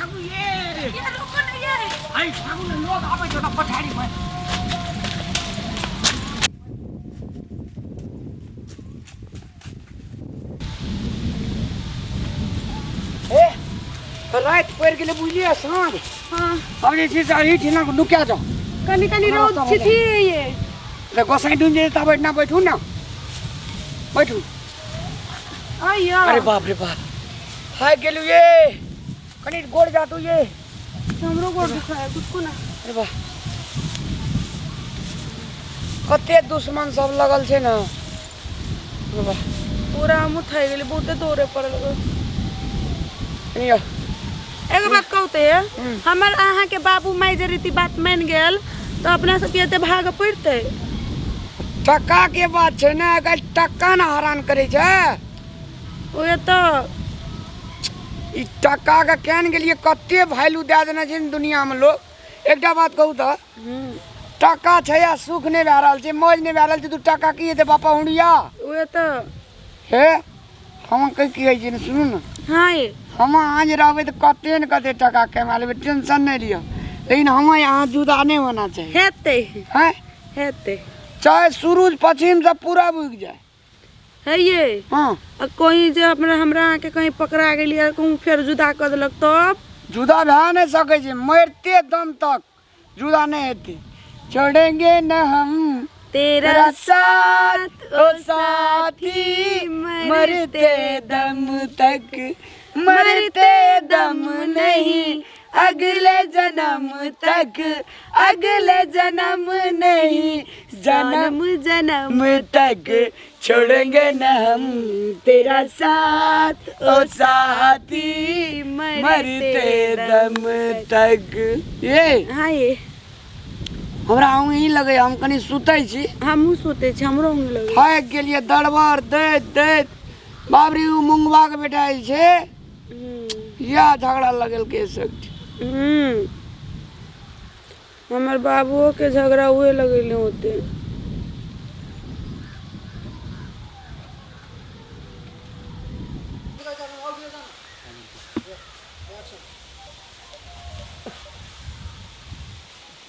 भागू ये। ये रुको ना ये। आई भागू ने, लोग आबै छौ ना पछाड़ी में। ए राति पड़ि गेलै बुझलियै, साँझ। हाँ। हम जे छै से एहिठिना नुका जाउ। कनी कनी हाँ, रौद सब छिथी ये। तऽ गोसाइ डूमि जेतै तब एहिठिना बैठू ने, बैठू। आइया। अरे बाप रे बाप, थाकि गेलहुँ ये, कनि गोड़ जातू ये। हमरो गोड़ दुखाय कुछ ना। अरे बाप, कते दुश्मन सब लगल छै ने। अरे बाप। पूरा हमहूँ थाकि गेली, बहुते दौड़े पड़ल। कनि आउ। एगो बात कहते, हमर अहाँके बाबू माय जे रीति बात मानि गेल तऽ अपना सबके एते भागऽ पड़तै? टका के बात छै ने, आइ काल्हि टका ने हरान करै छै। उहे तऽ। ई टका के केहन गेलियै, कते वैल्यू दए देने छै ने दुनिया में लोग। एकटा बात कहू तऽ, टका छै आ सुख नहि भए रहल छै, मौज नहि भए रहल छै, तू टका की हेतै बापा हुंडिया। उहे तऽ। हे, हम कहि की होइ छै ने, सुनू ने। हाँ ये। हम अहाँ जे रहबै तऽ कते ने कते टका कमा लेबै, टेंशन नहि लिअ, लेकिन हम यहाँ जुदा नहि होना चाही। हेतै। हैं? हेतै। चाहे सूरज पश्चिम से पूरब उगि जाए। है ये। हाँ। आ कहीं जे अपना हमरा अहाँके कहीं पकड़ा गेलियै, कहूँ फेर जुदा कऽ देलक तब? जुदा भए नहि सकै छै, मरिते दम तक जुदा नहि हेतै। छोड़ेंगे न हम तेरा साथ ओ साथी, मरते दम तक, मरते दम नहीं, अगले जन्म तक, अगले जन्म नहीं, जन्म जन्म तक छोड़ेंगे न हम तेरा साथ ओ साथी, मरते दम तक। ये। हाँ ये। हमरा ऊँघी लगैए, हम कनि सुतै छी। हमहूँ सुतै छी, हमरो ऊँघ लगैए। थाकि गेलियै दरबर दैत दैत। बाप रे, ओ मुंगबाके बेटा जे छै, इएह झगड़ा लगेलकै सब। हमर बाबुओ के झगड़ा उहे लगेले होते।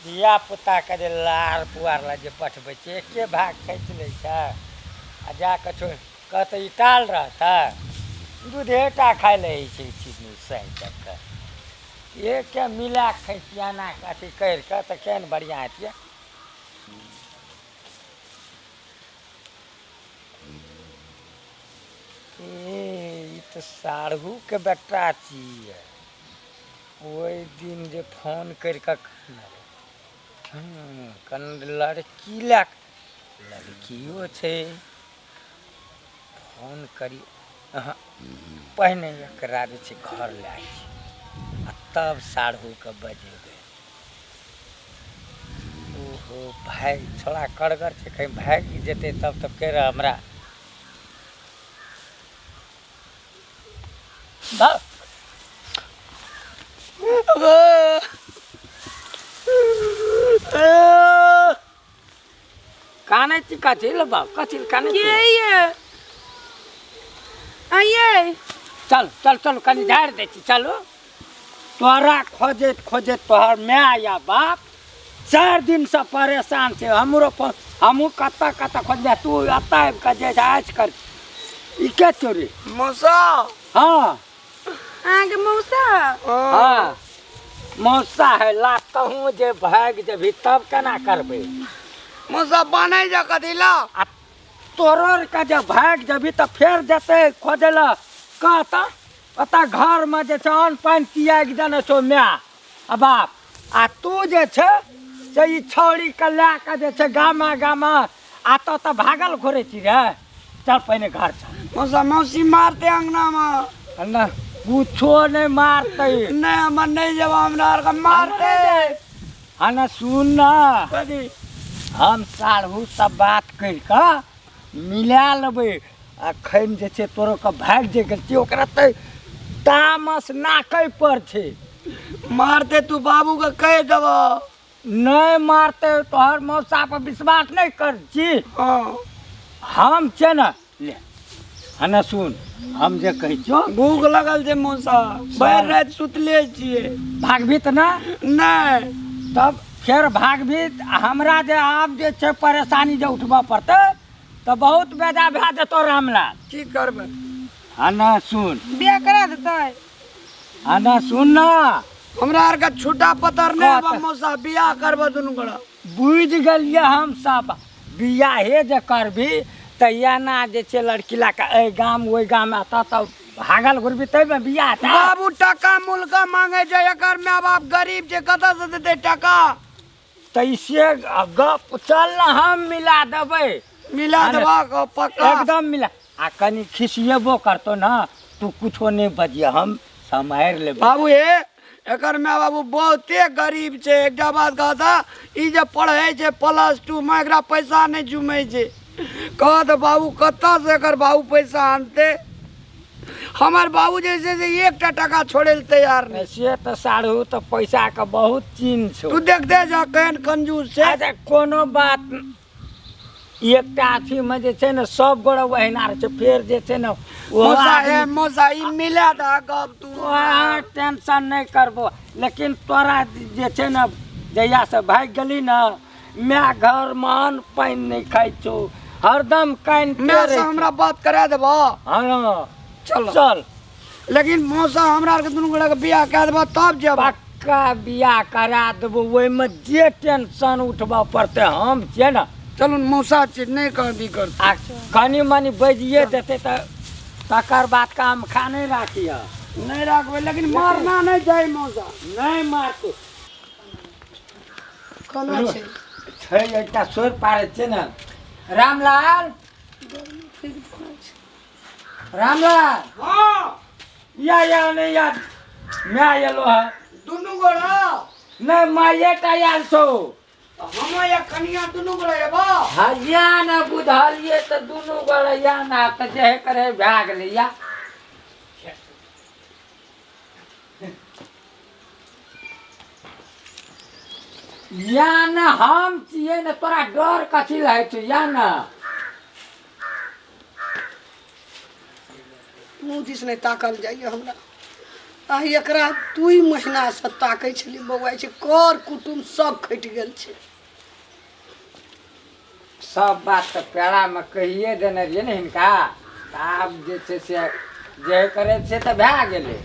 धिया पुताके जे लार पुआर लए जे पठबै छै, एके भाग खींच लै छै आ जा कऽ छोड़ि कहतै ई टाल रहतै, दूधे टा खाइ लए होइ छै। चीनी सहि कऽ एके मिला कऽ खैतियै, एना कऽ अथी करि कऽ तऽ केहन बढ़िआँ हेतियै। ए, ई तऽ साढ़ूके बेटा छियै। ओहि दिन जे फोन करि कऽ कहने रहै, कनि लड़की लए कऽ, लड़कियो छै, फोन करी। अहाँ पहिने एकरा जे छै घर लए छी आ तब साढ़ूके बजेबै। ओहो भागि, छोड़ा कड़गर छै, कहीं भागि जेतै तब तऽ फेर हमरा भाग। कानै छी कथी ले बाप, कथी ले कानै के छी? ये आइए। चल चल चल, कनि झाड़ि दै छी, चलू। तोरा खोजैत खोजैत तोहर माय या बाप 4 दिनसँ परेशान छै। हमरो हमहूँ कतऽ कतऽ खोजने, तू एतऽ आबि कऽ जे छै ऐश कर। ई के चोरी? मौसा। हाँ। अहाँके मौसा? हाँ, मौसा है। ला कहूँ जे भागि जेबही तब केना करबै? मौसा बनै जा कथी ला? आ तोरो आरके जे भागि जेबही तऽ फेर जेतै खोजै लए। कहतऽ ओतऽ घरमे जे छै अन्न पानि तियागि देने छौ माय आ बाप, आ तू जे छै से ई छौड़ीके लए कऽ जे छै गामा गामा आ तऽ तऽ भागल घुरै छी रे। चल पहिने घर चल। मौसा, मौसी मारते अंगना में। ना, कुछो नहीं मारते। नहीं, हम नहीं जब हमरा आर के मारते। हाँ ना, सुन ना। कथी? हम साढ़ू सब बात करि कऽ मिला लेबै। अखन जे छै तोरो के भागि जे गेल छियै, ओकरा तऽ तामस नाकै पर छै। मारते, तू बाबू के कहि देबो। नहि मारते, तोहर मौसा पर विश्वास नहि कर छी। हाँ। हम छै ने, ले हँ ने सुन, हम जे कहै छियौ। भूख लगल छै मौसा, भरि राति सुतले छियै। भागबी तऽ ना? नहि। तब फेर भागबी, हमरा जे आब जे छै परेशानी जे उठबऽ पड़तै तऽ बहुत बेजा भए जेतौ रामलाल। की करबै? हँ ने सुन। बियाह करा देतै? हँ ने सुन ना। हमरा आरके छूटा पतर नहि कत? हेबा मौसा, बियाह करबऽ दुनू गोरा। बुझि गेलियै हम सब। बियाहे जे करबी तऽ एना जे छै लड़की लए कऽ एहि गाम ओहि गाम एतऽ तऽ भागल घुरबी ताहिमे बियाह हेतै? बाबू टाका मुलका मांगे छै, एकर माय बाप गरीब छै, कतऽ से देतै टाका? तऽ ई से गप चल ने, हम मिला देबै। मिला अरे, देबा पक्का? एकदम मिला। आ कनि खिसिएबो करतौ ने, तू कुछो नहि बजिय, हम सम्हारि लेबै। बाबू हे, एकर माय बाबू बहुते गरीब छै। एकटा बात कहता, ई जे पढ़ै छै प्लस टू मे, एकरा पैसा नहि जुमै छै। कह तऽ बाबू, कतऽसँ एकर बाबू पैसा आनतै? हमर बाबू जे छै से एकटा टाका छोड़ै लए तैयार नहि। से तऽ साढ़ू तऽ पैसाके बहुत चिन्ह छौ। तू देखते जा केहन कंजूस छै। अच्छा कोनो बात, एकटा अथीमे जे छै ने सब गोरे ओहिना रहै छै, फेर जे छै ने ओहो मौसा हे आदमी- मौसा, ई मिला दऽ गप तू। तोरा टेंशन नहि करबो, लेकिन तोरा जे छै ने जहियासँ भागि गेली ने, माय घरमे अन्न पानि नहि खाइ छौ, हरदम कानिते माय से रहै छौ। हमरा बात करा देबऽ? हँ। चल। चल। लेकिन मौसा, हमरा आरके दुनू गोटाके बियाह कए देबऽ तब जेबऽ। पक्का बियाह करा देबो, ओहिमे जे टेंशन उठबऽ पड़तै हम छियै ने। चलू मौसा, चीज नहि कह दिक्कत। आ कनि मनि बजिए देतै तऽ तकर बाद काम खा नहि राखिह। नहि राखबै, लेकिन मारना नहि चाही मौसा। नहि मारतौ। कोना छै? छै, एकटा सोर पारै छै ने। रामलाल, रामलाल। हाँ। या या नहीं या, मैं आयलो है। दुनू गोरा? नहीं, माये टा आयल छौ। हम या कनिया दुनू गोरा एबा। हरिया न बुझलिए तऽ दुनू गोरा या ना तऽ जे करे भए गेलै या। या न, हम छियै ने, तोरा डर कथी लए होइ छौ? या न। मुँह दिस नहि ताकल जाइए हमरा। आ एकरा 2 महीनासँ ताकै छलियै, बौआइ छै, कर कुटुम्ब सब खटि गेल छै। सब बात तऽ पेड़ामे कहिए देने रहियै ने हिनका, तऽ आब जे छै से जे करै छै तऽ भए गेलै।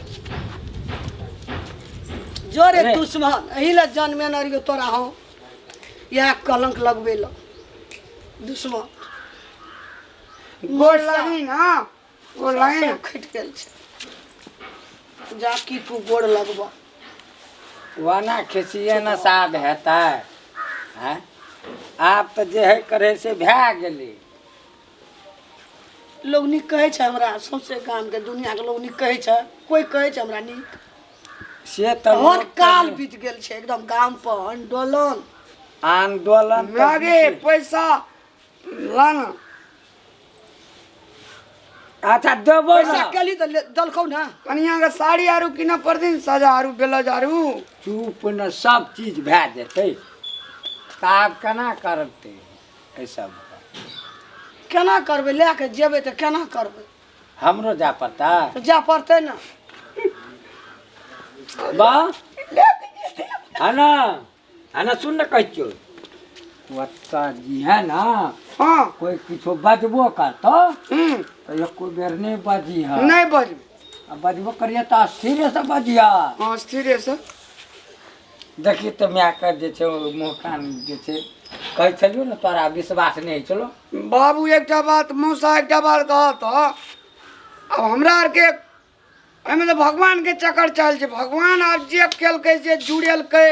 जोरे रे। दुश्मन, एहि लए जन्मेने रहियौ तोरा हम, इएह कलंक लगबै लए दुश्मन। गोर लागी ना, गोर लागी ना। सब खटि गेल छै। जा की तू गोड़ लगबऽ। ओना खिसिए ने साध हेतै? आँय, आब तऽ जे है करे से भए गेलै। लोग नीक कहै छै हमरा? सौंसे गामके दुनियाके लोग नीक कहै छै? कोइ कहै छै हमरा नीक? से तऽ हर लोक काल बीत गेल छै एकदम गाम पर आंदोलन। आंदोलन तऽ लागे पैसा ला ना। अच्छा देबो पैसा ना। केली तऽ देलकौ ने। कनिया के साड़ी आरू किनऽ पड़थिन, साजा आरू ब्लाउज आरू। चुप न, सब चीज भए जेतै। तऽ आब केना करतै एहि सब? केना करबै? लए कऽ जेबै तऽ केना करबै? हमरो जाय पड़तै। तऽ जाय पड़तै ने। वाह है ना, है ना, सुन ने, कहै छियौ, ओतऽ जी है ना। हाँ। कोइ किछो बजबो करतौ तऽ एको बेर नहि बजिह। नहीं बजबै। आ बजबो करिहे तऽ स्थिरे से बजिह। हाँ, स्थिरे से। देखी तऽ मायके जे छै ओ मुँह कान जे छै, कहै छलियौ ने, तोरा विश्वास नहि होइ छलौ। बाबू एकटा बात, मौसा एकटा बात कहऽ तऽ आब हमरा आरके एहिमे तऽ भगवानके चक्कर चल छै। भगवान आब जे केलकै से जुड़ेलकै,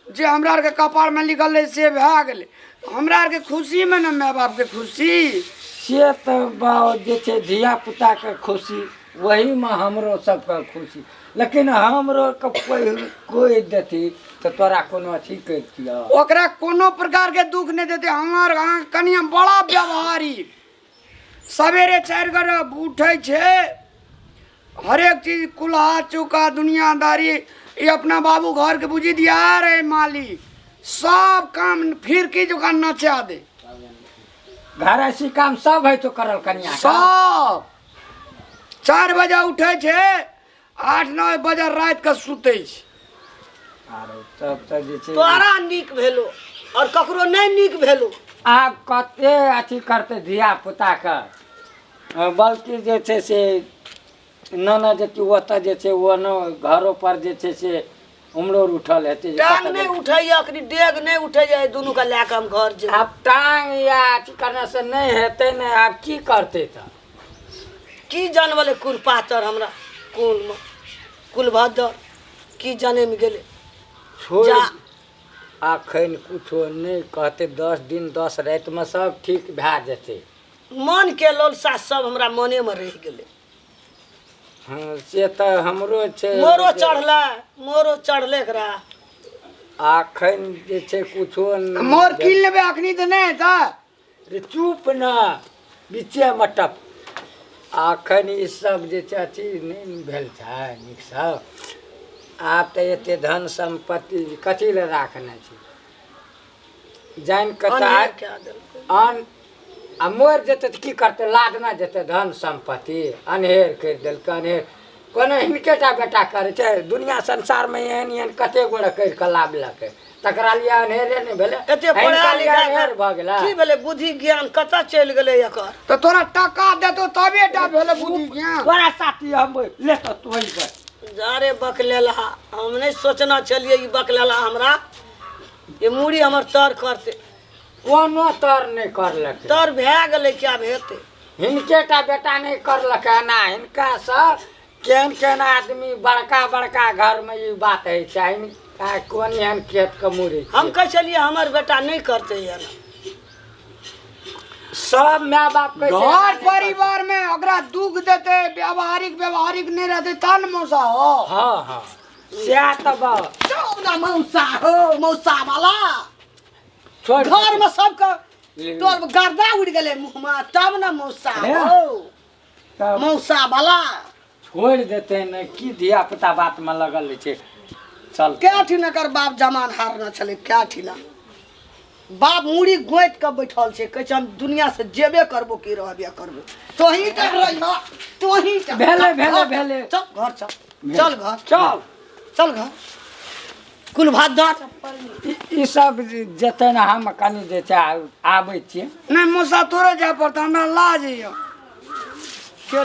जे हमरा आरके कपारमे लिखल रहै से भए गेलै। हमरा आरके खुशीमे ने माय बापके खुशी। से तऽ बाउ जे छै धियापुताके खुशी, वहीमे हमरो सबके खुशी, लेकिन हमरो के कोइ कोइ देती तऽ तोरा कोनो अथी करितियौ? ओकरा कोनो प्रकारके दुःख नहि देतै। हमर अहाँ कनिया बड़ा व्यवहारी, सवेरे 4 बजे उठै छै, हरेक चीज कुल्हा चुका दुनियादारी ई अपना बाबू घरके बुझी दिया रे मालिक, सब काम फिरकी जकाँ नचा दे। घर ऐसी काम सब है तो करल कनिया के? सब। 4 बजे उठै छै, 8-9 बजे राति के सुतै छै। आरो तब तऽ जे छै तोरा नीक भेलो और ककरो नहि नीक भेलो। आब कते अथी करतै धिया पुताके, बल्कि जे छै से नाना जेती ओतऽ जे छै ओ न घरो पर जे छै से उमरो उठल हेतै जे टांग कतऽ नहि उठैया अखनी, डेग नहि उठैया, एहि दुनू के लए कऽ हम घर जेबै। आब टांग या अथी करने से नहि हेतै ने, आब की करतै तऽ? की जानवले कुरपातर हमरा कुल मे कुलभद्र की जनमि गेलै। छोड़। जा। अखन कुछो नहि कहतै, 10 दिन 10 रातिमे सब ठीक भए जेतै। मन के ललसा सब हमरा मने मे रहि गेलै। हँ, से तऽ हमरो छै। मोरो चढ़लै, मोरो चढ़ले एकरा। अखन जे छै कुछो नहि। मोर कीन लेबै, अखनी तऽ नहि हेतै। रे चुप न, बीचेमे टप। अखन ई सब जे छै अथी नहि भेल छै नीकसँ। आब तऽ एते धन सम्पत्ति कथी लए राखने छै जानि कऽ तऽ? अन्हेर कए देलकै। अन आ मरि जेतै तऽ की करतै? लादना जेतै धन सम्पत्ति। अन्हेर करि देलकै अन्हेर। कोनो हिनके टा बेटा करै छै? दुनिया संसारमे एहन एहन कते गोरे करि कऽ लाबलकै, तकरा लिए अन्हेरे नहि भेलै? एते पढ़ा हिनका लिए लिखा अन्हेर भऽ गेलै। की भेलै? बुद्धि ज्ञान कतऽ चलि गेलै एकर? तऽ तोरा टका देतौ तबे टा भेलै बुद्धि ज्ञान। तोरा साथी हम लेतो तोही पर। जा रे बकलेलहा, हम नहि सोचना छलियै ई बकलेलहा हमरा ये मूड़ी हमर तर करतै। कोनो तर नहि करलकै। तर भए गेलै, क्या हेतै? हिनके टा बेटा नहि करलकै एना, हिनका सब केहन केहन आदमी बड़का बड़का घरमे ई बात होइ छै, हिनका कोन एहन खेतके मुड़ी हम छै? कहै छलियै हमर बेटा नहि करतै एना। सब माय बाप कहै छै एना घर नहि। परिवार में ओकरा दुख देतै, व्यवहारिक व्यवहारिक नहि रहतै तब ने मौसा हो। हँ हँ, सएह तऽ बा। सब ना मौसा हो, मौसा वाला। छोड़। घर में सबके टोल में गर्दा उड़ि गेलै मुँहमे, तब ने मौसा हे? हो। तब मौसा वाला। छोड़ि देतै ने, की धिया पुता बातमे लगल रहै छै, चल। कै ठिना एकर बाप जमान हारने छलै, कै ठिना बाप मूड़ी गोति कऽ बैठल छै, कहै छै हम दुनिया से जेबे करबो की रहबे करबो। तोही टा रहिह, तोही टा। भेलै, भेलै, घर भेलै। चल घर, चल चल घर। चल। चल घर कुल भात दर। ई सब जेतै ने, हम कनि जे छै आबै छियै। नहि मौसा, तोरे जाय पड़तै, हमरा लाज होइए।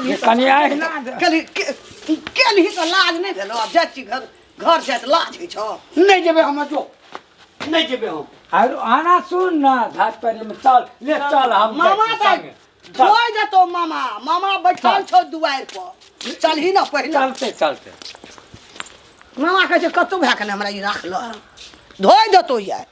जे कनि अहिना केलही तऽ लाज नहि भेलो? आब जाइ छी घर, घर जाइत लाज होइ छौ? नहि जेबै हम, जो, नहि जेबै हम। आरो आना, सुन न, धात पर चल, ले चल, हम जाइ मामा छी तऽ संगे। चल। धोइ देतौ मामा, मामा बैठल छौ दुआरि पर, चलही ने पहिले। चलते चलते। मामा कहै छै कतहु भए कऽ ने हमरा ई राखल धोइ देतौ यार।